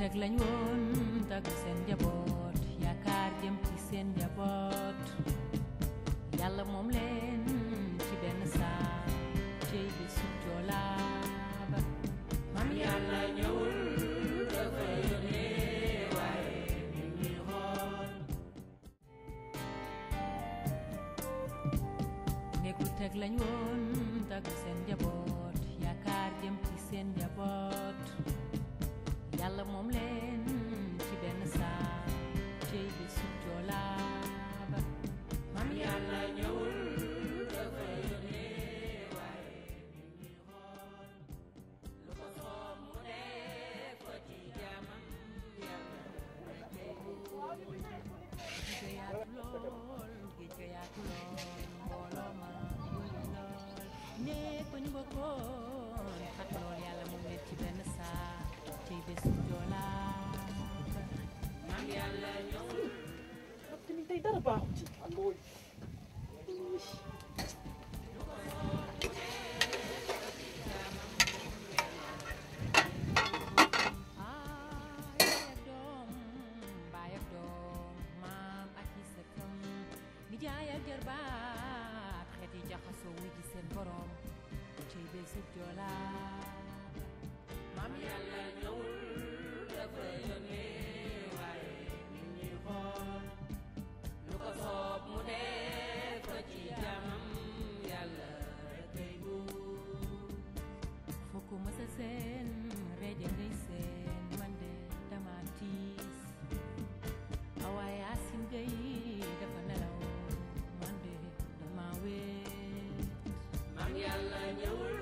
teg lañ woon tagg seen njaboot yaakaar jëm ci seen njaboot yàlla moom leen ci benn saa cey bi sub joolaaba mam yàlla ñëwul dafa yónnee waaye mi ngi xool néegu teg lañ woon tagg seen njaboot yaakaar jëm ci seen njaboot yàlla moom leen ci benn saa cey bi sub joolaaba mam yàlla ñëwul dafa yónnee waaye mi ngi xool lu ko soob mu def ko ci jaamam yàlla tey géej ga yaatu lool géej ga yaatu lool mbooloo ma bëri lool néeg ba ñu bokkoon xat lool yàlla moom leen ci benn saa cey bés joolaaba mam yàlla ñëwul tamit tey dara baaxu ci baay ak doom maam ak i sëtam nijaay ak jarbaat xeet yi jaxasoo wuy ji seen borom cey bésub joolaaba maam yàlla ñëwul dafa yónnee waaye mi ngi xool lu ko soob mu def ko ci jaamam yàlla kay buur foo ko mësa seen reje ngay seen man de dama tiis awaaye asin gay dafa nelaw man de dama weet maam yàlla ñëwul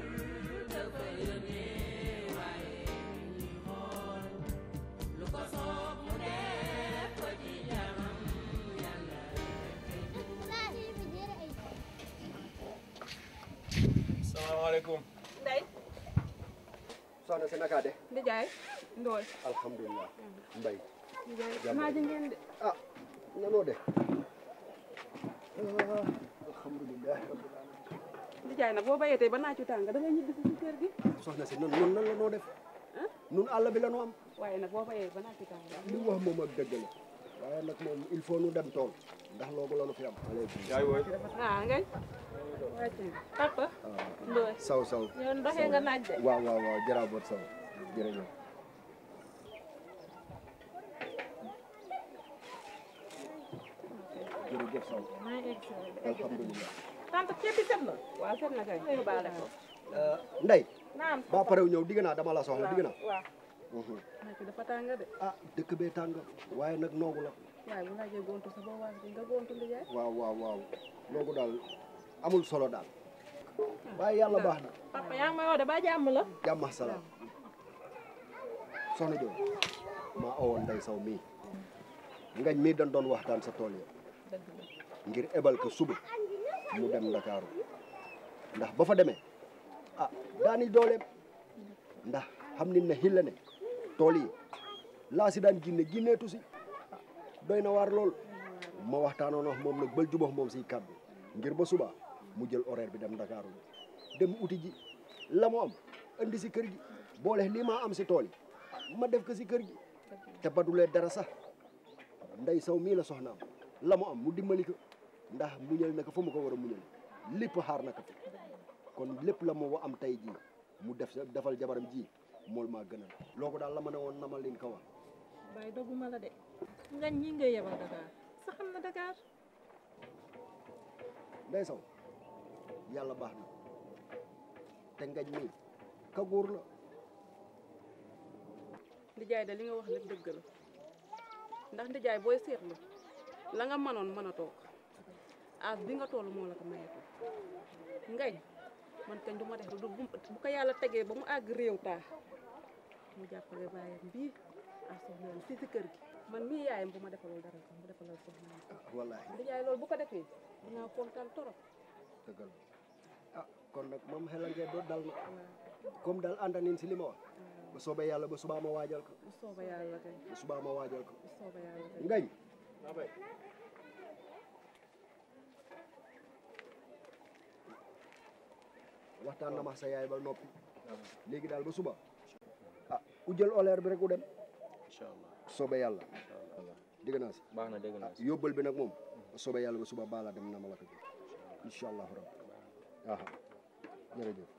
dafa yónnee waaye mi ngi xool lu ko soob mu def ko ci jaamam yàlla kay buur salaamaaleykum. Ndeye soxna si naka de. Ndiaye Ndoye alhamdulilah. Mbay. Ndiaye maa ji ngeen de ah nanoo de. alhamdulilah rabbil alamin. Ndiaye nag boo bayee tey ba naaju tàng da ngay ñibbi si kër gi soxna si nun nan la noo def. nun àll bi la noo am. waaye nag boo bayee ba naaju tàng li mu wax moom ak dëgg la. waaye nag moom il faut nu dem tool. ndax loolu la nu fi am. yaay wooy. ah ngay wàcc papa Ndoye saw saw. yow ndoxee nga naaj de waaw waaw waaw jërëjëf saw jërëjëf. jërëjëf saw. alhamdulilah. tante ceeb bi set na waaw set na kay ñu baale ko Ndey. naam ba pare ñëw digg naa dama la soxla digg naa. waaw nekk dafa tàng de ah dëkk bee tàng waaye nag noogu la. waaye bu laajee gontu sa boo waas nga gontu Ndiaye waaw waaw waaw noogu daal amul solo daal. waaye yàlla baax na. papa yaa ngi may woo de ba jàmm la jàmm ak salaam. soxna Diop maa awoon Ndey Saw mii ngañ mii dañ doon waxtaan sa tool yi ngir ebal ko suba mu dem Ndakaaru ndax ba fa demee ah daani dooleem ndax xam ni ne xilla ne tool yi laa si daan ginneetu si doy na waar lool ma waxtaanoon wax moom nag bal jubax moom si kàddu ngir ba suba mu jël horaire bi dem Ndakaaru dem uti ji la mu am andi si kër gi boole lii maa am si tool yi ma def ko si kër gi te badulee dara sax Ndey Saw mii la soxnaam la mu am mu dimbali ko ndax muñal na ko fa mu ko war a muñal lépp xaar na ko fi kon lépp la moo am tey jii mu defal jabaram ji mool maa gënal loo ko daal la ma ne woon namal liñ ko wax. bàyyi dogguma la de ngañ ñi ngay yebal Dakar sa xam na Dakar Ndey Saw yàlla baax na te ngañ mii ka góor la. Ndiaye da li nga wax lépp dëgg la ndax Ndiaye booy seetlu la nga mënoon mën a toog as bi nga toll moo la ko mayeeku ngañ man kañ du ma def bu ko yàlla tegee ba mu àgg réew taa mu jàppale baayam bii ak soxnaam si kër gi man mii yaayam bu ma defalul dara mu defalal soxnaam. wallaahi Ndiaye loolu bu ko defee dinaa kontaan torop. dëgg la ah kon nag moom xel ngeen doon dal na comme daal ànd nañ si li ma wax. ba soobee yàlla ba subaa ma waajal ko. bu soobee yàlla kay. ba subaa ma waajal ko. bu soobee yàlla kay. ngañ. waxtaan na ma sa yaay ba noppi. léegi daal ba suba. ah u jël horaire bi rek u dem. inshallah soobee yàlla dégg naa si baax na dégg naa si yóbbal bi nag moom soobee yàlla ba suba baala dem na ma la ko jox incha allahu rabbi aha jërëjëf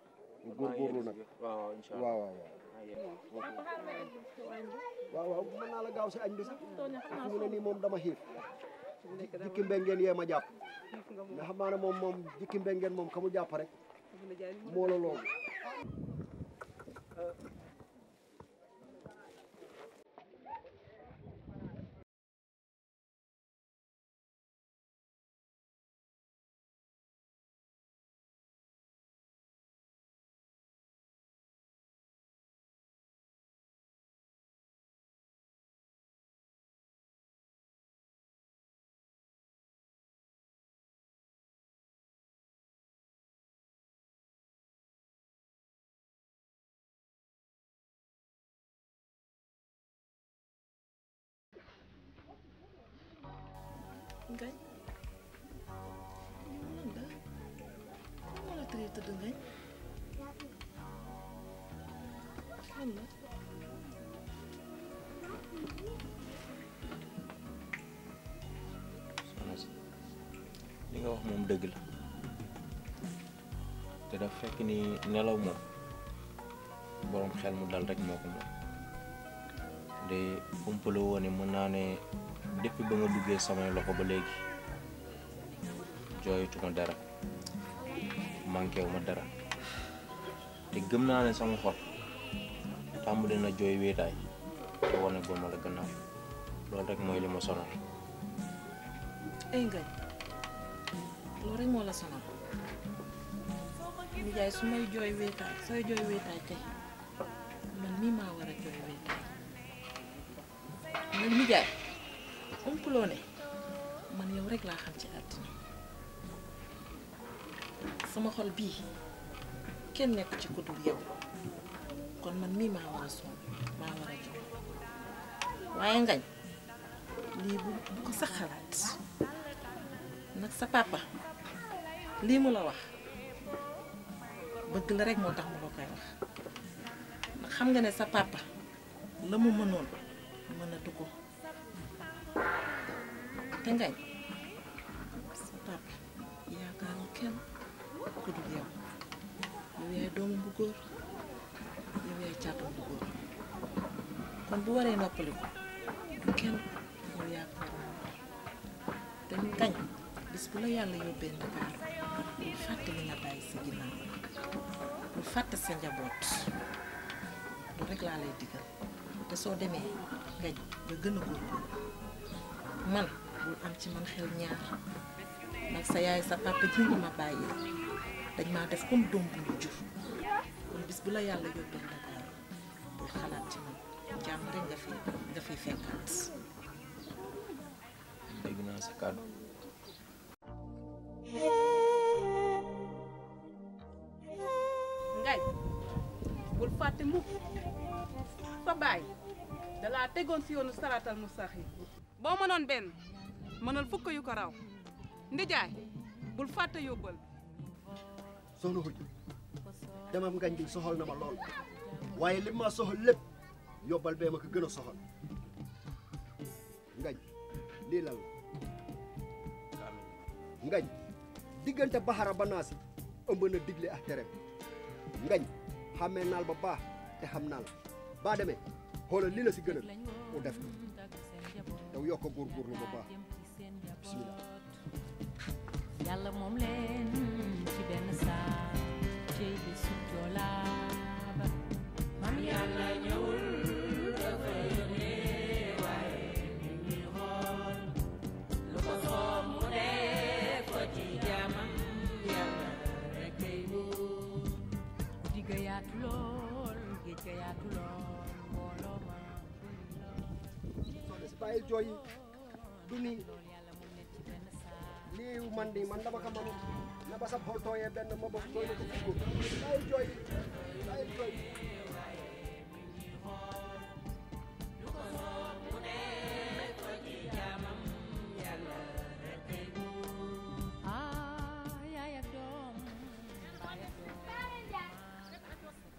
góorgóorlu nag waaw inshallah waaw mën naa la gaaw si añ bi sax fi mu ne nii moom dama xiif jikki mbengeen yee ma jàpp mais xam naa ne moom jikki mbengeen moom ka mu jàpp rek moo la loolu Ngañ lan la moo la tëree tëdd Ngañ lan la soxna si li nga wax moom dëgg la te dafa fekk ni nelaw moom borom xel mu dal rek moo ko moom de umpale woon ne mën naa ne depuis ba nga duggee samay loxo ba léegi jooyatuma dara manqué wu ma dara te gëm naa ne sama xol tàmbali na jooy wéetaay te wane goma la gannaaw loolu rek mooy li ma sonal. ay Ngañ loolu rek moo la sonal nijaay su may jooy wéetaay sooy jooy wéetaay kay man mii maa war a jooy wéetaay man nijaay umpuloo ne man yow rek laa xam ci àddina sama xol bii kenn nekk ci ku dul yow kon man mii maa war a sonn maa war a jooy waaye Ngañ lii bu ko sax xalaat nag sa papa lii mu la wax bëgg la rek moo tax mu la koy wax ndax xam nga ne sa papa la mu mënoon mënatu ko te Ngañ sa papa yaakaaru kenn ku dul yow yow yaay doomu bu góor yow yaay caatam bu góor kon bu waree noppaliku du kenn yow yaakaaru te Ngañ bis bu la yàlla yóbbee Ndakaaru bul fàtte li nga bàyyi sa ginnaaw bul fàtte sa njaboot lu rek laa lay digal te soo demee Ngañ nga gën a góorgóorlu man bul am ci man xel ñaar nag sa yaay sa papa ji nga ma bàyyi dañ maa def comme doom bu ñu jur kon bis bu la yàlla yóbbee Ndakaaru bul xalaat ci man jàmm rek nga fi fekkaat. dégg naa sa kàddu. Ngañ bul fàtte mukk sa baay dalaa tegoon si yoonu saratal mustaxim boo mënoon benn mënal fukk yu ko raw ndijaay bul fàtte yóbbal soxna Xuj demam Ngañ gi soxal na ma lool waaye li ma soxal lépp yóbbal bee ma ko gën a soxal Ngañ lii lan la Ngañ diggante Baxara ba Naasi ëmb na digle ak tere Ngañ xàmmee naal ba baax te xam naal baa demee xoolal li la si gënal mu def ko daw yokk góorgóorlu ba baax bismillah yàlla moom leen ci benn saa cey bi sujjoolaa ba mam yàlla ñëwul dafa yónnee waaye nit ñi xool lu ko soob mu def ko ci jaamam yàlla rek kay buur guddi ga yaatu lool géej ga yaatu lool mbooloo ma soxna si bàyyil jooy yi du nii lii man di man dama ko mënul na ba sa xol tooyee benn ma bokk tooy na ko fukk bàyyil jooy yi bàyyil jooy yi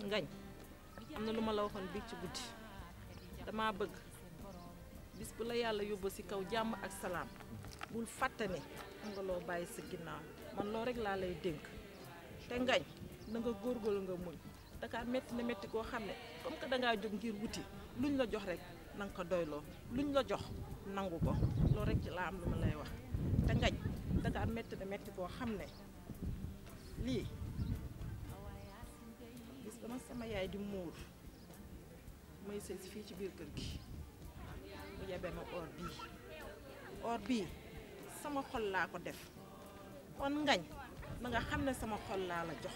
Ngañ am na lu ma la waxoon bii ci guddi damaa bëgg bis bu la yàlla yóbbu si kaw jàmm ak salaam bul fàtte ne am nga loo bàyyi sa ginnaaw man loo rek laa lay dénk te ngañ na nga góorgóorlu nga muñ Dakar métti na métti koo xam ne comme que dangaa jóg ngir wuti luñ la jox rek na nga ko doyloo luñ la jox nangu ko loolu rek ci laa am lu ma lay wax te ngañ Dakar métti na métti koo xam ne lii gis dama sama yaay di muur may sëy si fii ci biir kër gi mu yabe ma or bii sama xol laa ko def kon ngañ na nga xam ne sama xol laa la jox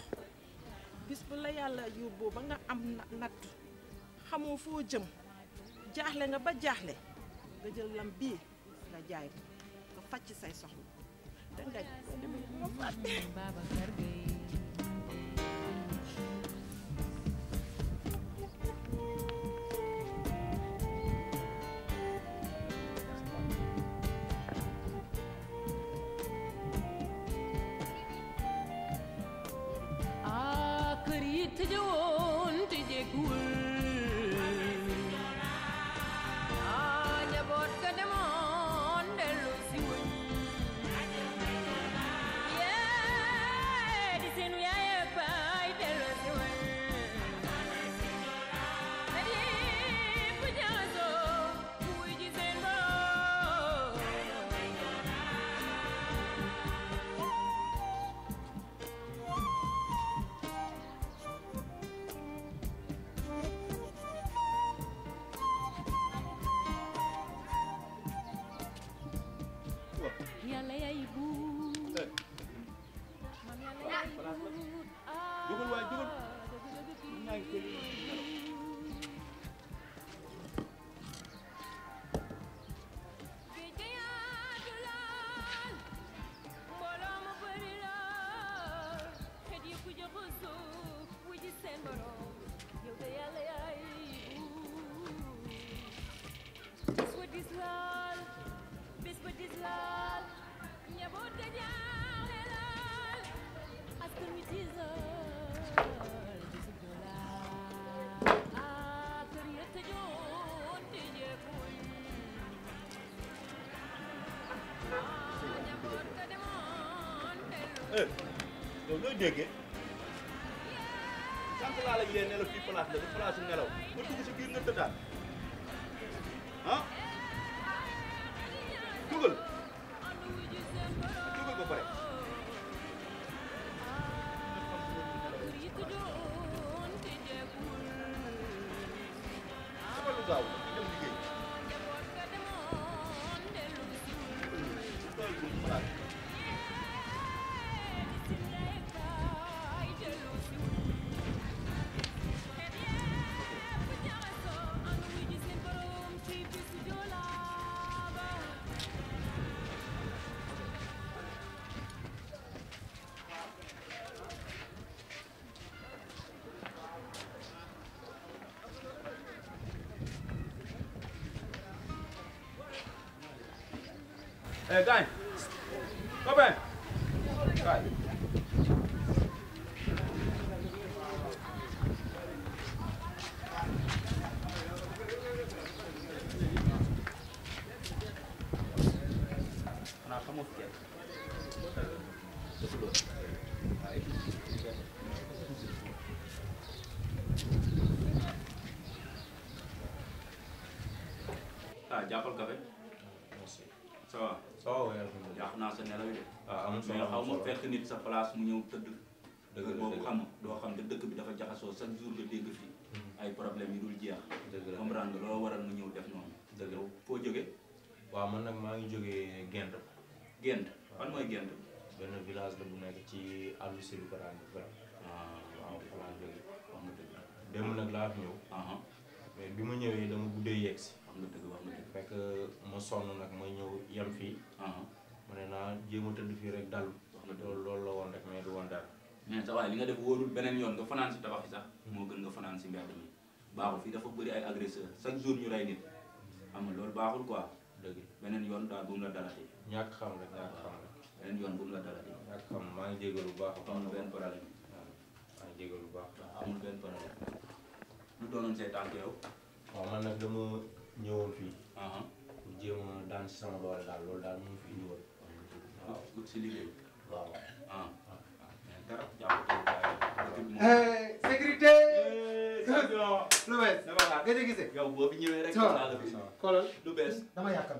bis bu la yàlla yóbboo ba nga am natt xamoo foo jëm jaaxle nga ba jaaxle nga jël lam bii nga jaay ko nga fàcc say soxla te ngañ boo demee bu ma fàtte Babacar Gueye kër yi tëjewoon tëjeekuwul njaboot ga demoon dellu si wuñ yee di seenu yaay ak baay dellu si wuñ kër yépp jaxasoo wuy ji seen borom yàlla yaay buur maam yàlla yaay buur jógal waay jógal naa ngi géej ga yaatu lool mbooloo mu bëri lool xet yi ku jox suuf wuy ji seen borom yow de yàlla yaay buur bis ba dis lool njaboot ga jaaxle lool askan wi tiis lool bisu joolaa kër ya tëjoon tëjeekuñ njaboot ga demoon dellu yow looy déggee sant laa la yee ne la fii place la du place nelaw nga dugg si biir nga tëddaat ah dugal ba pare sama lu gaaw dem liggéey gagne copain gaay xanaa xamoo fi kenn jàppal café ça va ça va waaye alhamdulilah yàq naa sa nelaw yi de amul solo mais xaw ma fekk nit sa place mu ñëw tëdd dëgg la boobu xam doo xam te dëkk bi dafa jaxasoo chaque jour nga dégg fii ay problème yi dul jeex dëgg la comprendre nga loolu waral mu ñëw def noonu dëgg la yow foo jóge waaw man nag maa ngi jógee Gent Gent fan mooy Gent benn village la bu nekk ci àllu Sëriñ Baraan bi waaw fa laa jógee wax nga dëgg démb nag laa fi ñëw mais bi ma ñëwee dama guddee yegg si wax nga dëgg wax nga dëgg fekk ma sonn nag ma ñëw yem fii ma ne naa jéem a tëdd fii rek dalu wax nga dëgg loolu la woon rek mais du woon dara mais sa waay li nga def wóorul beneen yoon nga fanaan si tabax yi sax moo gën nga fanaan si mbedd mi baaxul fii dafa bëri ay agresseur chaque jour ñu rey nit xam nga loolu baaxul quoi dëgg beneen yoon daal bu mu la dalati ñàkk xam rek ñàkk xam rek beneen yoon bu mu la dalati ñàkk xam maa ngi jégalu bu baax a baax amul benn problème waaw maa ngi jégalu bu baax waaw amul benn problème lu doonoon say tànk yow waaw man nag dama ñëwoon fii jéem a daan si sama doole daal loolu daal mu fi indi woon waaw ut si liggéey waaw ah mais dara jàpp sécurité. champion lu bees. dama xaar nga gisee. yow boo fi ñëwee rek Ça va. laa la fi xoolal lu bees dama yàkkam.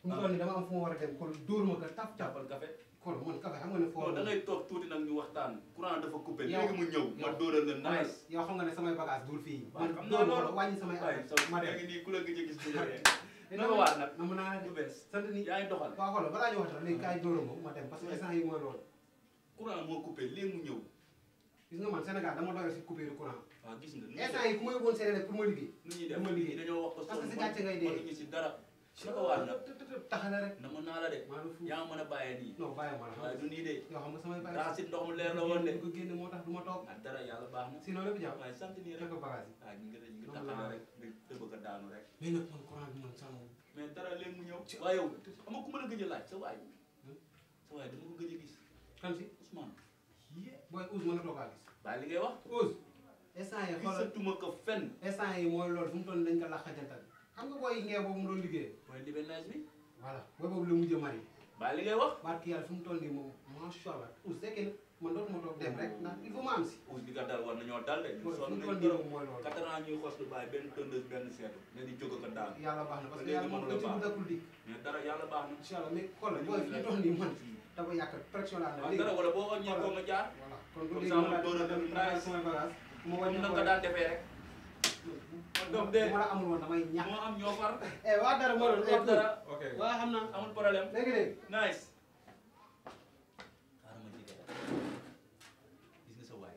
fu mu toll nii dama am fu ma war a dem kon dóor ma ko tap tap. jàppal café xool man café xam nga ne foo. non da ngay toog tuuti nag ñu waxtaan courant dafa coupé Yow- léegi mu ñëw ma dóoral la nice yow xam nga ne samay bagage duul fii. waaw man xam naa dóor ma loolu. ko wàññi samay waaye affaire ma dem. ngi nii ku la gëj a gis bu ñëwee na na ma waar nag na mu naa lu de bees sant ni yaa ngi doxal waaw xoolal balaa ñu wax dara léegi kaay dóoral ma dem parce que instant yi mooy loolu. courant moo coupé léegi mu ñëw gis nga man Sénégal dama doyal si coupure courant. waaw gis nga instant yi ku ma yóbboon Sénégal pour ma liggéey. nu ñuy def du ma liggéey. dañoo wax ko parce que sonn si gàcce ngay dee. mënuñu si dara naka waar nag taxale rek. na ma naa la de maa ngi fu yaa mën a bàyyee nii non bàyyi ma la waaye du nii de yoo xam nga samay bagage. daa si ndox mu leer la woon de ko génne moo tax du ma toog. ah dara yàlla baax na sinon lépp jàmm. waaye sant nii rek naka bagage yi. ah ñu ngi Noonu taxale laa- rek di tëb ko daanu rek mais nag man courant bi man sama. mais dara léegi mu ñëw waaye yow xam nga ku ma la gëj a laaj sa waay sa waay dama ko gëj a gis kan si. Ousmane booy Ousse mën na toog a gis. bàyyi li ngay wax Ousse. instant yi xoolal gisatuma ko fenn instant yi mooy loolu fu mu toll nii dañ ko làq jantal. xam nga booy ngee boobu mu doon liggéey. mooy libérage bi voilà booy boobu la mujj a mari. bàyyi li ngay wax barki yàlla fu mu toll nii moom macha allah Ousse fekkee ne man dootuma toog dem rek ndax il faut ma am si. Ousse bi nga dal war nañoo dal de ñu fu sonn mu toll nañ nii trop moom mooy loolu. 4 ans ñuy xos lu bàyyi benn tondeuse benn seetu ne di jóg ko daanu yàlla baax na parce que Léegi yàlla moom mënula ko ci bu baax. dëkkul di. mais dara yàlla baax na incha allah mais xoolal booy fi mu toll nii man dafa yàq pression laa ne waaw léegi. dara wala boo wàññee ko nga jaar voilà kon bu Comme léegi ça, ma mu door a dem dem préparer nice. samay bagage ma comme wàññi na ko nga daan defee rek donc de bu ma la amul woon damay ñàkk. moo am ñoo far waa dara moo doon wax dara ok waa xam naa amul problème léegi-léegi. nice xaaral ma jege gis nga sa waay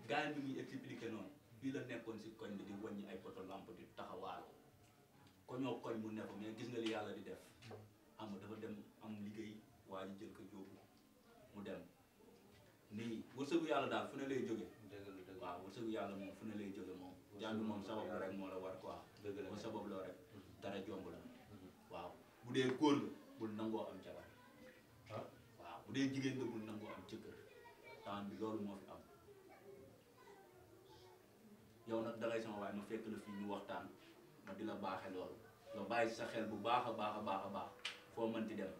gars bi muy expliqué noonu bii la nekkoon si koñ bi di wàññi ay poto lampe di taxawaal koñoo koñ mu nekk mais gis nga li yàlla di def am dafa dem am liggéey waa ji jël ko yóbbu mu dem nii wërsëgu yàlla daal fu ne lay jóge waaw wërsëgu yàlla moom fu ne lay jóge moom jàng moom sabab la rek moo la war quoi boo sabab loo rek dara jomb la waaw bu dee góor nga bul nangoo am jabar waaw bu dee jigéen nga bul nangoo am jëkkër temps bi loolu moo fi am yow nag dalay sama waay ma fekk la fii ñu waxtaan ma di la baaxe loolu nga bàyyi sa xel bu baax a baax a baax a baax foo mënti dem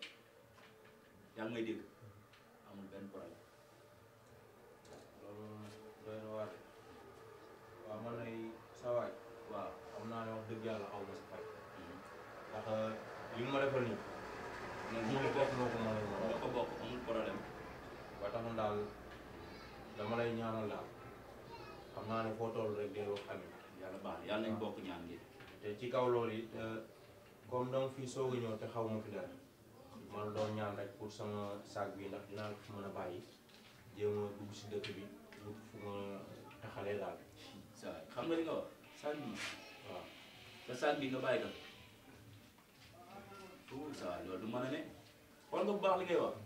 yaa ngi may dégg amul benn problème loolu doy na waar de waaw man lay sa waay waaw xam naa ne wax dëgg yàlla xaw ma sa fay ndax li mu ma defal nii non ñu ñoo ngi ko bokk noo ko mën a ñoo ko bokk amul problème ba tax na daal dama lay ñaanal daal xam naa ne foo toll rek day wax amiin yàlla baax na yàlla nañ bokk ñaan gi te ci kaw loolu it comme dama fi soog a ñëw te xaw ma fi dara man doon ñaan rek pour sama saag bi ndax dinaa ko fi mën a bàyyi jéem a dugg si dëkk bi wut fu ma taxalee daal saa xam nga li nga wax saag bi waaw sa saag bi nga bàyyi ko tout ça loolu du mën a ne xool nga bu baax li ngay wax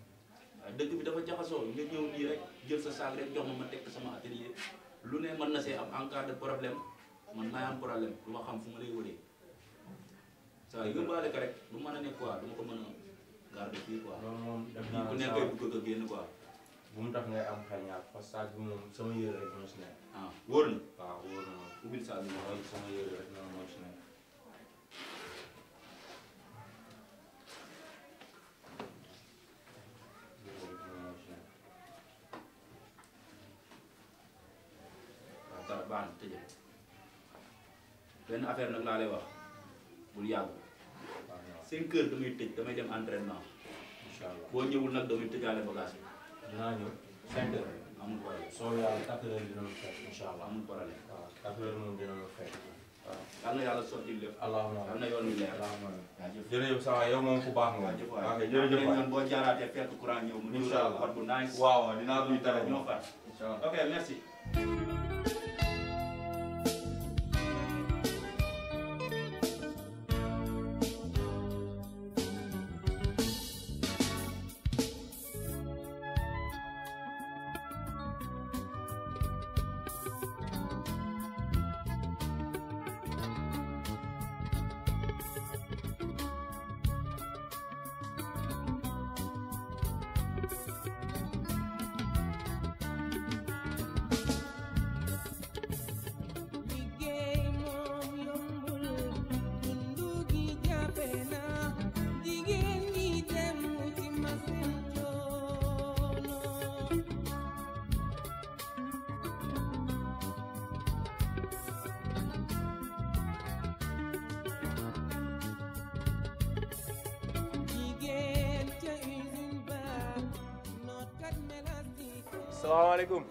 waaye dëkk bi dafa jaxasoo nga ñëw nii rek jël sa saag rek jox ma tekk sama atelier lu ne mën na see am en cas de problème man maay am problème du ma xam fu ma lay wëree saa yóbbaale ko rek du mën a ne quoi du ma ko mën a garder fii quoi loolu moom def fii naa ku la nekk saa koy waay dugg ko génn quoi bu mu tax ngay am xel ñaar parce que saag bi moom sama yére rek moo si nekk ah wóor na waaw wóor na moom ubbil saag bi ma mooy sama yére rek noonu moo si nekk yére rek noonu moo si nekk waaw dara baax na tëjee benn affaire nag laa lay wax bul yàgg waaw waaw 5 heures damay tëj damay dem entraînement incha allah boo ñëwul nag damay tëjaale bagage bi dinaa ñëw 5 heures amul problème soo yàlla 4 heures dina ma fekk incha allah amul problème waaw 4 heures moom dina ma fekk waaw yal na yàlla sotti lépp allahumma yal na yoon wi leer allahumma jaajëf jërëjëf saa waay yow moom ku baax nga jaajëf waaw waay jërëjëf waay yoon boo jaaraatee fekk courant ñëw mu incha allah war bu nice waaw dinaa buy dara ñoo far incha allah ok merci salaamaaleykum.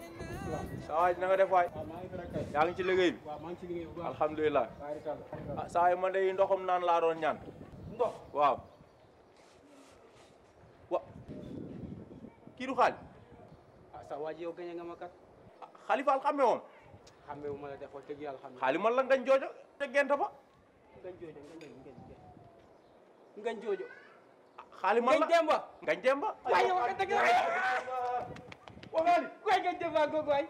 saa waay na nga def waay. maa ngi fi rek kay. yaa ngi ci liggéey bi. waaw maa ngi ci liggéey bu baax. alhamdulilah. waaw ah saa yi man de ndoxam naan laa doon ñaan. ndox. waaw. kii du xaali. ah sa waa ji yow gañe nga ma kat. xalifaal xamme woon. xamee wu ma la defoo tëgg yàlla xam ne. xaali man la ngañ joojo te gent ba. ngañ joojo ngañ joojo. xaali man la ngañ demba. ngañ demba. waaye yow nga dëgg la. waxaali. waay ngañ demba googu waay.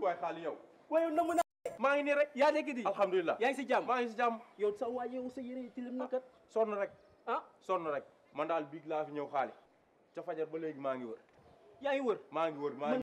waay xaali yow. waaye yow namu na. maa ngi nii rek. yaa nekk di. alhamdulilah. yaa ngi si jàmm. maa ngi si jàmm. yow sa waa ji yow sa yére yi tilim na kat. sonn rek. ah sonn rek. man daal biig laa fi ñëw xaali. ca fajar ba léegi maa ngi wër. yaa ngi wër. maa ngi wër maa ngi